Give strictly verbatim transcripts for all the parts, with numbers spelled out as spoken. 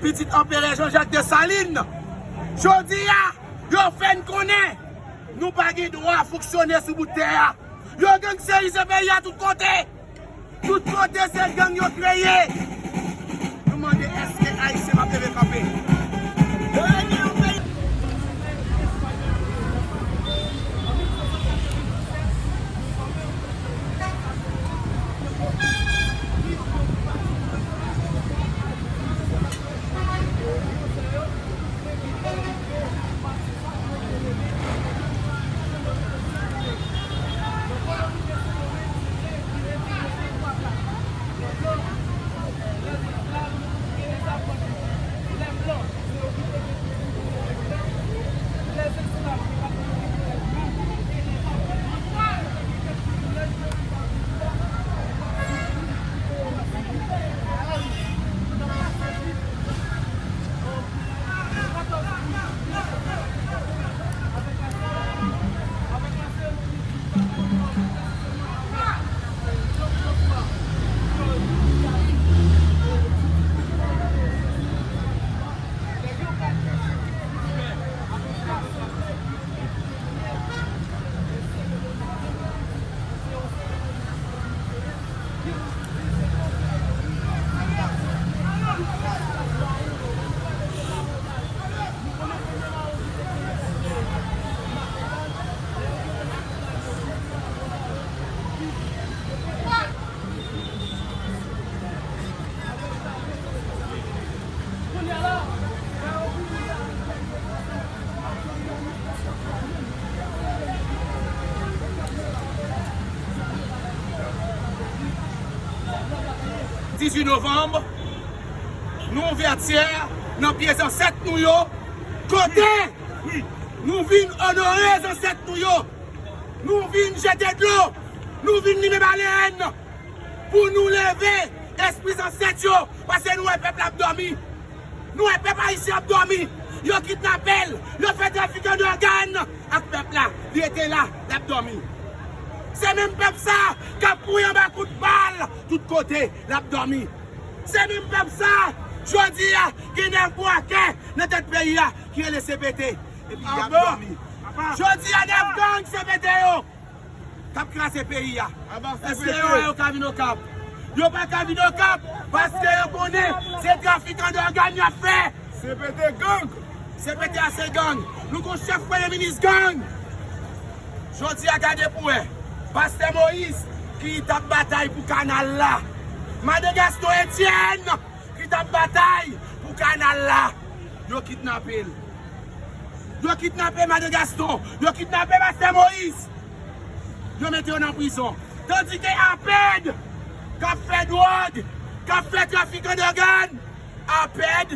Pitit Anperè Jean Jacques Dessalines. Jodi a, yo fè n konnen nou pa gen dwa fonksyone sou bout tè a. Yo gangsterize peyi a tout kote. Tout kote se gang yo kreye. Nou mande èske Ayisyen p ap leve kanpe? Yo rete yon peyi. Dizuit novanm, nou ouvè tyè nan pye zansèt nou yo, kote nou vin onore zansèt nou yo, nou vin jete dlo, nou vin limen balèn pou nou leve espri zansèt yo, paske nou wè pèp la ap dòmi. Nou wè pèp ayisyen ap dòmi. Yo kidnape l, yo fè trafikan dògàn ak pèp la. Li rete la, l ap dòmi. Se menm pèp sa k ap kouri anba kout bal tout kote, l ap dòmi. Se menm pèp sa, jodi a, gen nèf bwakè nan tèt peyi a ki rele C P T, epi y ap dòmi. Jodi a, nèf gang C P T yo k ap kraze peyi a. Èske yo wè yo ka vin Okap? Yo pa ka vin Okap, paske yo konnen se trafikan dògàn y ap fè. C P T gang! C P T a se gang. Nou gon chèf premye minis gang. Jodi a gade pou wè. Pastè Moïse ki t ap batay pou kanal la. Madan Gaston Etienne ki t ap batay pou kanal la. Yo kidnape l. Yo kidnape Madan Gaston. Yo kidnape Pastè Moïse. Yo mete yo nan prizon. Tandike APED k ap fè dwòg, k ap fè trafikan dògàn, APED,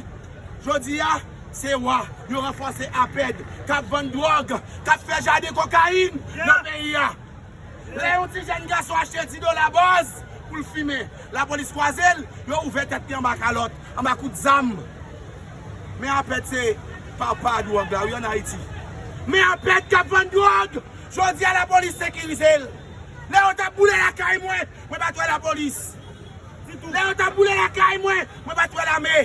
jodi a, se wa. Yo ranfòse APED k ap vann dwòg, k ap fè jaden kokayin nan peyi a. Lè yon ti jèn gason achte di dola bòz pou l fimen, lapolis kwaze l, yo ouvè tèt li anba kalòt, anba kout zam. Men APED se papa dwòg la, wi, ann Ayiti. Men APED k ap vann dwòg, jodi a lapolis sekirize l. Lè yo t ap boule lakay mwen, mwen pa t wè lapolis. Lè yo t ap boule lakay mwen, mwen pa t wè lame.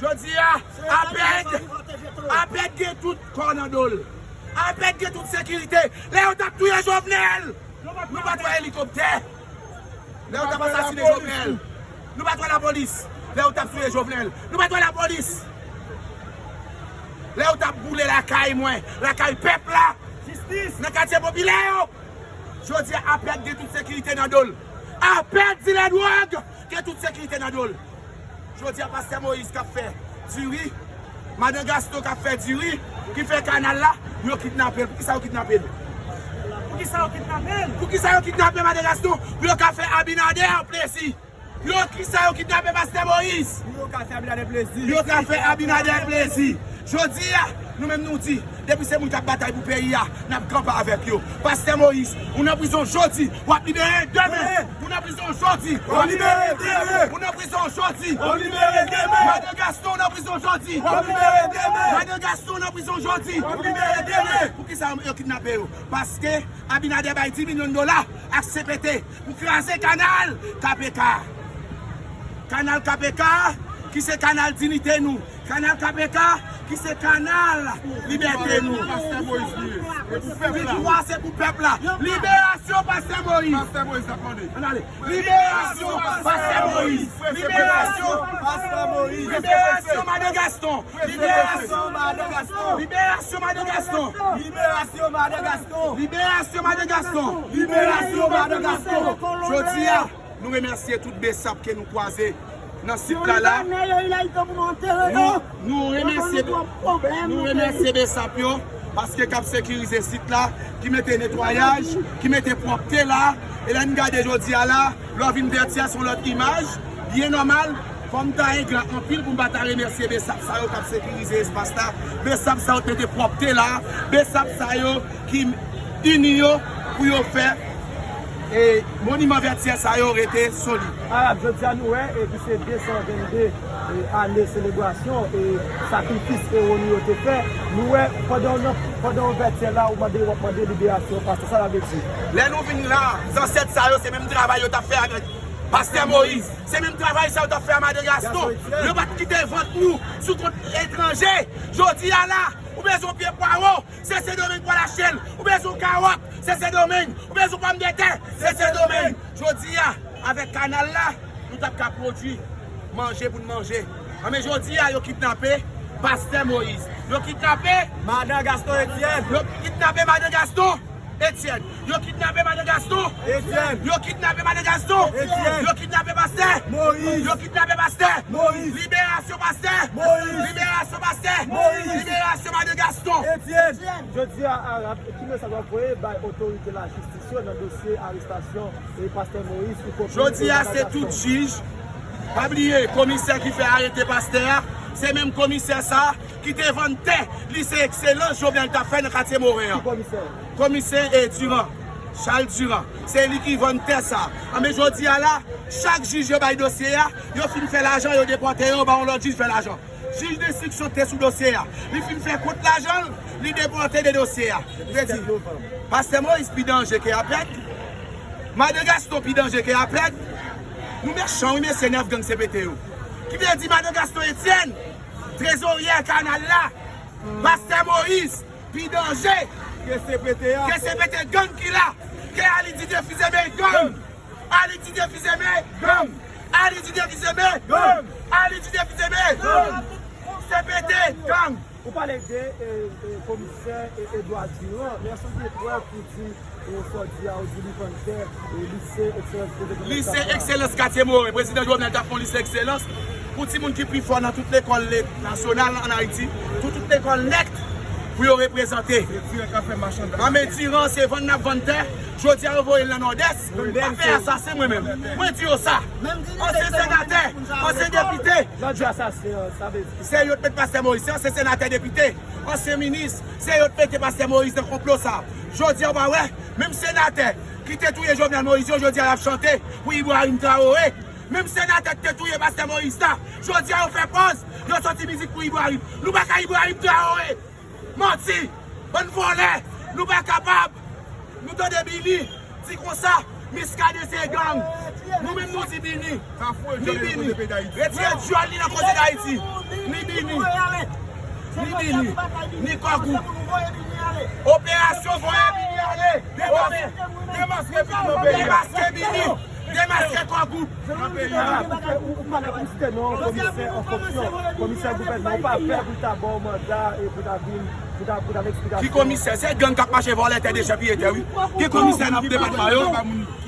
Jodi a, APED, APED gen tout kò nan do l. APED gen tout sekirite. Lè yo t ap touye Jovenel, nou pa t wè elikoptè. Lè yo t ap asasine Jovenel, nou pa t wè lapolis. Lè yo t ap touye Jovenel, nou pa t wè lapolis. Lè yo t ap boule lakay mwen, lakay pèp la, nan katye popilè yo. Jodi a, APED gen tout sekirite nan do l. APED, dilè dwòg, gen tout sekirite nan do l. Jodi a, Pastè Moïse k ap fè diri, Madan Gaston k ap fè diri, ki fè kanal la, yo kidnape l. Poukisa yo kidnape l? Poukisa yo kidnape l? Poukisa yo kidnape Madan Gaston? Pou yo ka fè Abinader plezi. Yo, kisa yo kidnape Pastè Moïse? Pou yo ka fè Abinader plezi. Yo ka fè Abinader plezi. Jodi a, nou menm nou di, depi se moun k ap batay pou peyi a, n ap kanpe avèk yo. Pastè Moïse, ou nan prizon jodi, w ap libere demen. Ou nan prizon jodi, w ap libere demen. Ou nan prizon jodi, w ap libere demen. Madan Gaston, ou nan prizon jodi, w ap libere demen. Madan Gaston, ou nan prizon jodi, w ap libere demen. Poukisa yo kidnape yo? Paske Abinader bay dis milyon dola ak C P T pou kraze kanal K P K. Kanal K P K, ki se kanal diyite nou, kanal K P K, ki se kanal libète nou. Viktwa se pou pèp la. Liberasyon Pastè Moïse. Ann ale. Liberasyon Pastè Moïse. Liberasyon Pastè Moïse. Liberasyon Madan Gaston. Liberasyon Madan Gaston. Liberasyon Madan Gaston. Liberasyon Madan Gaston. Liberasyon Madan Gaston. Liberasyon Madan Gaston. Jodi a, nou remèsye tout besap ke nou kwaze nan sit la la. Nou, nou remèsye, nou remèsye besap yo, paske k ap sekirize sit la, ki mete netwayaj, ki mete pwòpte la. E lè n gade jodi a la, lè w vin Vètyè, se yon lòt imaj. Byen nòmal, fò m ta engra anpil pou m pa ta remèsye besap sa yo k ap sekirize espas la. Besap sa yo k mete pwòpte la. Besap sa yo ki ini yo pou yo fè e moniman Vètyè sa yo rete solid. Arab, jodi a nou wè, epi se de san vennde e, ane selebrasyon e sakrifis ewo nou yo te fè. Nou wè, pandan w nan, pandan w Vètyè la, ou mande, w ap mande liberasyon pastè. Sa sa vle di? Lè nou vin la, zansèt sa yo, se menm travay yo t ap fè avèk Pastè Moïse. Se menm travay sa yo t ap fè a Madan Gaston. Yo pa t kite vant nou sou kont etranje. Jodi a la, ou bezwen yon pye pwawo, se Sendomeng pral achte l. Ou bezwen yon kawòt, se Sendomeng. Ou bezwen pòmdetè, se Sendomeng. Jodi a, avèk kanal la, nou t ap ka pwodui manje pou n manje. Anben jodi a, yo kidnape Pastè Moïse. Yo kidnape Madan Gaston Etienne. Yo kidnape Madan Gaston Etienne. Yo kidnape Madan Gaston Etienne. Yo kidnape Madan Gaston Etienne. Yo kidnape Pastè Moïse. Yo kidnape Pastè Moïse. Liberasyon Pastè Moïse. Liberasyon Pastè Moïse. Liberasyon Madan Gaston Etienne. Jodi a, Arab, ki mesaj w ap voye bay otorite lajistis yo nan dosye arestasyon e Pastè Moïse pou konprann Jodi a, se tout jij. Pa bliye, komisè ki fè arete pastè a, se menm komisè sa a ki te vann tè Lise Ekselans Jovenel t ap fè nan katye Moren an. Komisè? Komisè, e, Durand, Charles Durand. Se li ki vann tè sa a. Anben jodi a la, chak jij yo bay dosye a, yo fin fè lajan, yo depòte yo, ba yon lòt jij fè lajan. Jij denstriksyon te sou dosye a. Li fin fè kont lajan l, li depòte de dosye a. Li te di, Pastè Moïse pi danje ke Apèd. Madan Gaston pi danje ke Apèd. Nou mechan wi mesye, nèf gang C P T yo. Ki vle di Madan Gaston Etienne, trezoryè kanal la, Pastè Moïse pi danje ke C P T a. Ke C P T gang ki la. Ke Ali Didye Fizeme gang. Ali Didye Fizeme gang. Ali Didye Fizeme gang. Ali Didye Fizeme gang. C P T gang. Ou pale de, e, e, komisè, e, Edouard Durand, men èske w gen prèv pou di, e, sa w di a, ou di li vann tè, e, Lise Ekselans kote Lise Ekselans katye Moren. Prezidan Jovenel ta fè yon Lise Ekselans pou timoun ki pi fò nan tout lekòl le-, nasyonal ann Ayiti, tout, tout lekòl nèt pou yo reprezante. Anben Durand, se vann n ap vann tè. Jodi a, yo voye l nan Nòdès. Pa fè asasen mwen menm. Mwen di yo sa. Ansyen senatè, ansyen depite. Lè w di asasen an, sa vle di? Se yo t met Pastè Moïse, se ansyen senatè, depite, ansyen minis, se yo t mete Pastè Moïse nan konplo sa. Jodi a, w pa wè, menm senatè ki te touye Jovenel Moïse yo, jodi a, y ap chante pou Ibrahim Traoré. Menm senatè ki te touye Pastè Moïse la, jodi a, yo fè pòz, yo soti mizik pou Ibrahim. Nou pa ka Ibrahim Traoré. Manti! Bann vòlè! Nou pa kapab! Nou tande Bini di konsa, Muscadin se gang! Nou menm nou di Bini! Ni Bini! Retire dyòl li nan koze Dayiti! Ni Bini! Ni Bini! Ni Kògwoup! Operasyon voye Bini ale! Demaske Bini nan peyi a! Demaske Bini! Demaske Kògwoup! Ou, ou pale pou site non komisè an fonksyon, komisè gouvènman, ou pa pè pou l ta ba w manda e pou ta vin, pou ta, pou ta vin eksplikasyon. Ki komisè? Se gang k ap mache vòlè tè, dechèpiye tè, wi. Ki komisè nan depatman yo?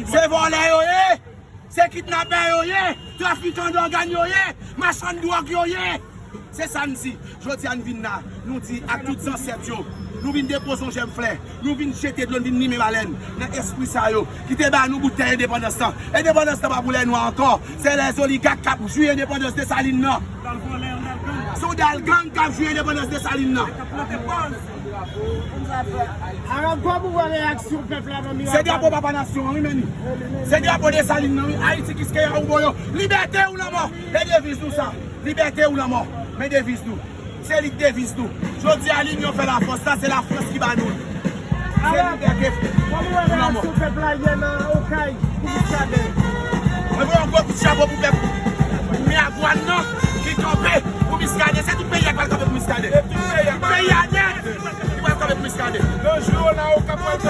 Se vòlè yo ye! Se kidnapè yo ye! Trafikan dògàn yo ye! Machann dwòg yo ye! Se sa n di. Jodi a n vin la, nou di ak tout zansèt yo, nou vin depoze yon jèm flè, nou vin jete dlo, n vin limen balèn nan espri sa yo ki te ba nou bout tè endepandans lan. Endepandans lan pa pou lè nwa ankò. Se lè zoligak k ap jwi endepandans Desalin nan. Se yon dal gang k ap jwi endepandans Desalin nan. Se drapo papa nasyon an, wi, men li. Se drapo Desalin nan, wi. Ayiti Kiskeya ou Boyo. Libète ou lanmò. E deviz nou sa. Libète ou lanmò. Men deviz nou. Se li k deviz nou. Jodi a, linyon fè lafòs, sa se Lafrans ki ba nou l. Se libète ou lanmò. Mwen voye yon gwo kout chapo pou pèp Miragwàn nan, Kanpe pou Muscadin, se tout peyi a k pral kanpe pou Muscadin. Tout peyi a nèt ki pral kanpe pou Muscadin. Nan jou yo la, yo ka pral kanpe.